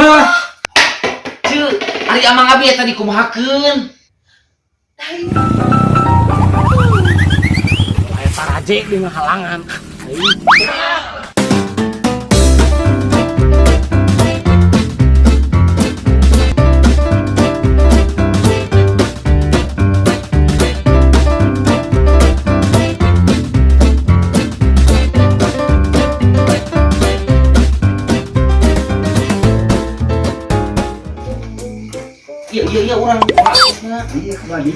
Hah? Ceu, ari Amang abi eta dikumahakeun? Aya taraje di ngahalangan. Iya, iya, iya, urang. Iya, kembali.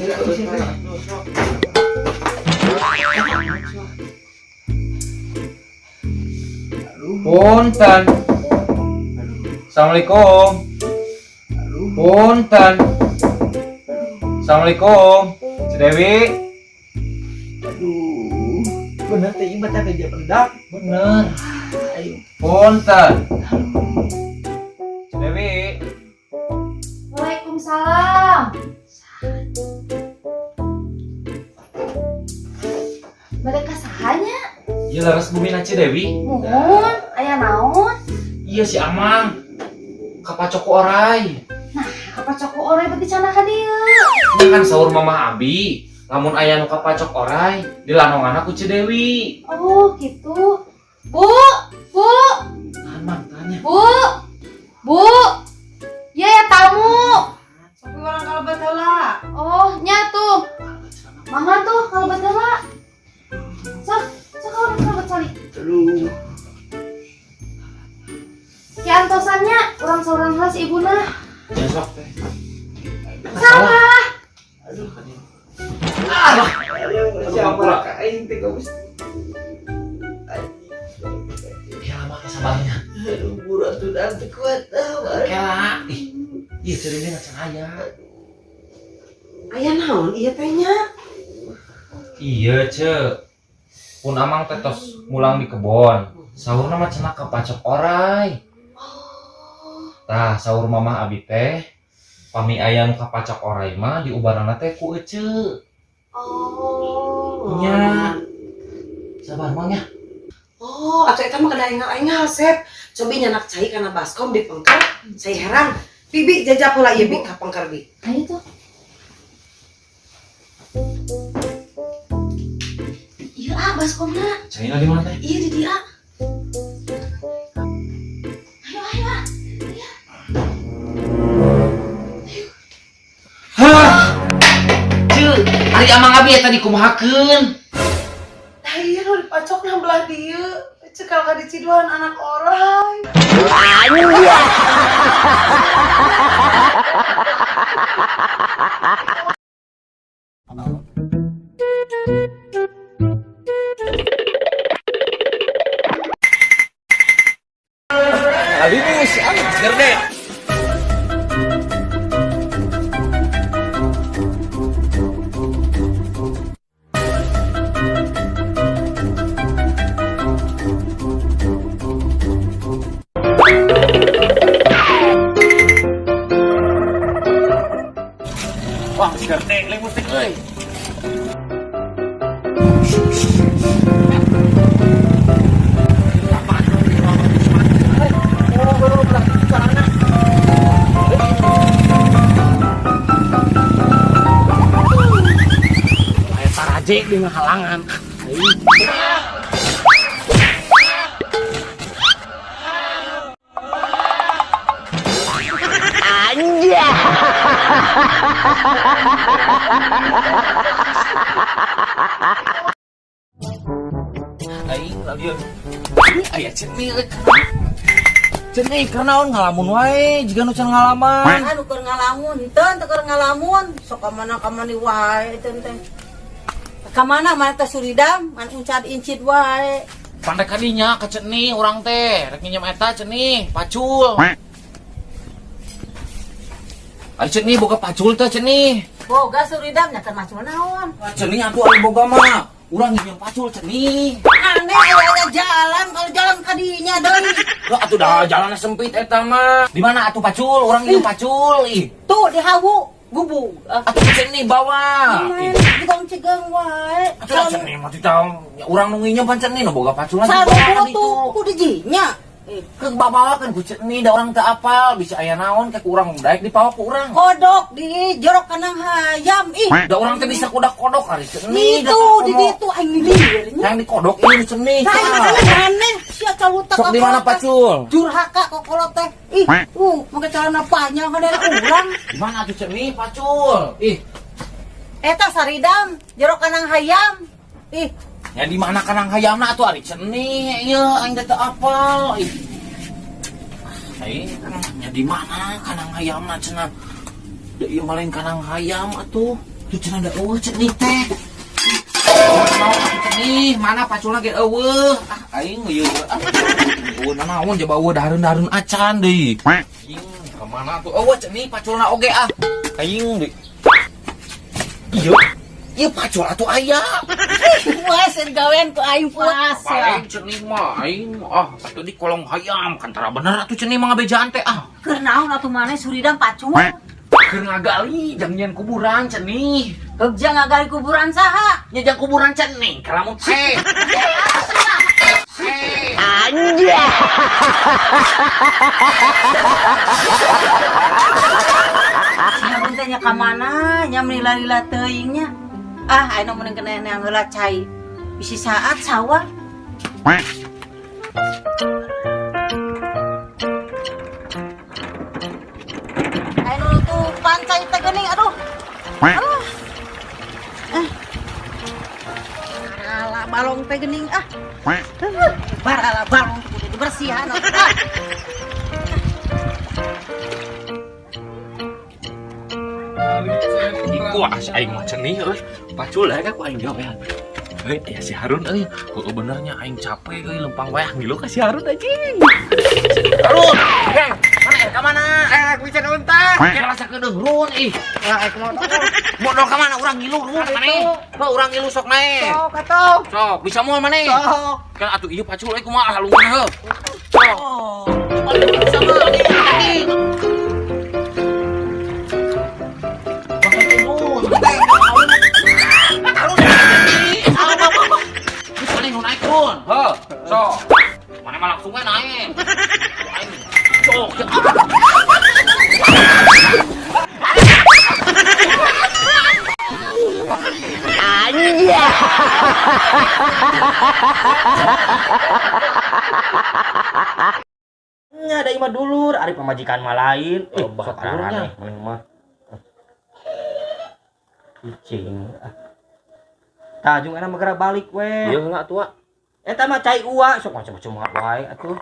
Punten. Assalamualaikum. Punten. Assalamualaikum. Ci Dewi. Aduh, bener teh ieu teh kerja pendak. Bener. Ayo. Punten. Ci Dewi. Waalaikumsalam. Mereka sahanya? Iya, leres bumi Ci Dewi. Muhun, aya naon? Iya, si Amang. Kapacok ku orai. Kapacok ku orai berarti cenah ka dieu? Ini kan saur Mama Abi. Lamun aya nu kapacok orai, dilanongan ku Ci Dewi. Oh, gitu. Bu, Bu, Tahan, Mang, tanya. Bu. Bu. Ya ya tamu. Sopi orang kalau heula. Oh, nya tuh. Mama tuh kalau heula. Sok, sok kalau kalebet cali. Aduh. Ki antosannya urang saurang heula si ibuna. Ya sok teh. Salah. Aduh. Aduh, siapa aing teh kamu? Ya lama sabarnya. Aduh, buru atuh dan teu kuat. Ah, Kela. Ih, iya cerita ngacan aya. Aya naon ieu teh nya? Iya, Ce. Pun Amang teh tos mulang di kebon. Saurna mah cenah kapacok orai. Tah, saur Mamah abi teh pami aya nu kapacok orai mah diubaranna teh ku ece. Oh. Nya. Sabar, Mang, ya. Oh, atuh eta mah kada engal-engal, Sep. Cobi nyanak cai kana baskom di pengker, saya herang. Bibi jajak heula ieu bi ka pengker bi. Ayo tuh. Iya ah, baskomna. Caina di mana teh? Iya di dia. Ayo, ayo ah. Iya. Hah? Ce, ari Amang abi eta dikumahakeun? Tah ieu nu dipacokna belah dieu. Cekal ka diciduhan anak orai. Alimus, gerde. Wah, gerde, limus teh euy. Aya taraje di ngahalangan. Aing lagi. Aya ceni euy. Ceni kunaon ngalamun wae jiga nu can ngalaman. Anu keur ngalamun, henteu teu keur ngalamun, sok ka mana ka mana wae teh teh. Ka mana mana teh suridam, man uncat incit wae. Pandai kadinya ka ceni urang teh, rek nginjem eta ceni, pacul. Ari ceni boga pacul teh ceni. Boga suridam nya keur macul naon. Ceni atuh ari boga mah. Urang nginjem pacul ceni. Aneh aya jalan kalau jalan kadinya deui. Lah atuh dah jalannya sempit eta mah. Di mana atuh pacul? Urang nginjem pacul ih. Tuh di hawu gubug. Ah, Atuh ceni bawa. Ih. Jigong cigeng wae. Atuh ceni mah teh urang nu nginjem pan ceni nu boga paculan Sarua dibawa tuh itu. ku dijinya. Ke babawakeun ku Ceni da urang teu apal, bisa aya naon ke ku urang daek dipawa ku urang. Kodok di jorok kanang hayam ih. Da urang teh bisa kudak kodok ari Ceni. Itu di ditu aing lieur nya. Yang dikodok ieu Ceni. Tah aing aneh sia calutak. Sok di mana pacul? Durhaka kokolot teh. Ih, make celana panjang ka daerah urang. Di mana tuh Ceni pacul? Ih, Eta saridam jorok kanang hayam. Ih, ya di mana kanang hayamna atuh ari Ceni ieu aing teh teu apal. Ih. Aing nya di mana kanang hayamna cenah? Da ieu mah lain kanang hayam atuh. Tuh cenah da eueuh Ceni teh. Naon atuh Ceni, mana paculna ge eueuh. Ah aing ieu ah. Eueuh nanaon jaba eueuh dahareun-dahareun acan deui. Aing ka mana atuh eueuh Ceni paculna oge ah. Aing deui. Ieu, ieu pacul atuh aya. Puas gawean ku aing puas ya. Aing Ceni mah aing ah atuh di kolong hayam kan tara bener atuh Ceni mah ngabejaan teh ah. Keur naon atuh maneh suridam pacul? Keur ngagali jang nyian kuburan Ceni. Heuh ngagali kuburan saha? Nya jang kuburan Ceni kalamun teh. Sia teh nya ka mana nya meuni lila teuing nya. Ah, ayeuna mun kena neang heula cai. Bisi saat sawah. Ayeuna nutupan cai teh geuning aduh. Aduh. Ah. Barala balong teh geuning ah. Barala balong kudu dibersihan ah. Wah, si aing mah Ceni euy. Pacul lah ku aing jawab ya. Heuy, aya si Harun euy. Heueuh benernya aing capek euy lempang wae ngilu ka si Harun anjing. Harun, hei, mana ka mana? Bisa unta. Kira sakedeung run ih. Modal ka mana urang ngilu run maneh? Heuh urang ngilu sok nae. Sok atuh. Sok, bisa moal maneh. Sok. Kan atuh ieu pacul euy kumaha halungan heuh. Sok. Sama anjing. Mana mah langsung we naik. Sok. Nya da imah dulur, ari pamajikan mah lain. Oh, Sok baturnya. aneh maneh mah. Cicing. Tah jeung anak mah geura balik we. Ieu heula tua. Eta mah cai ua sok macam-macam wae atuh.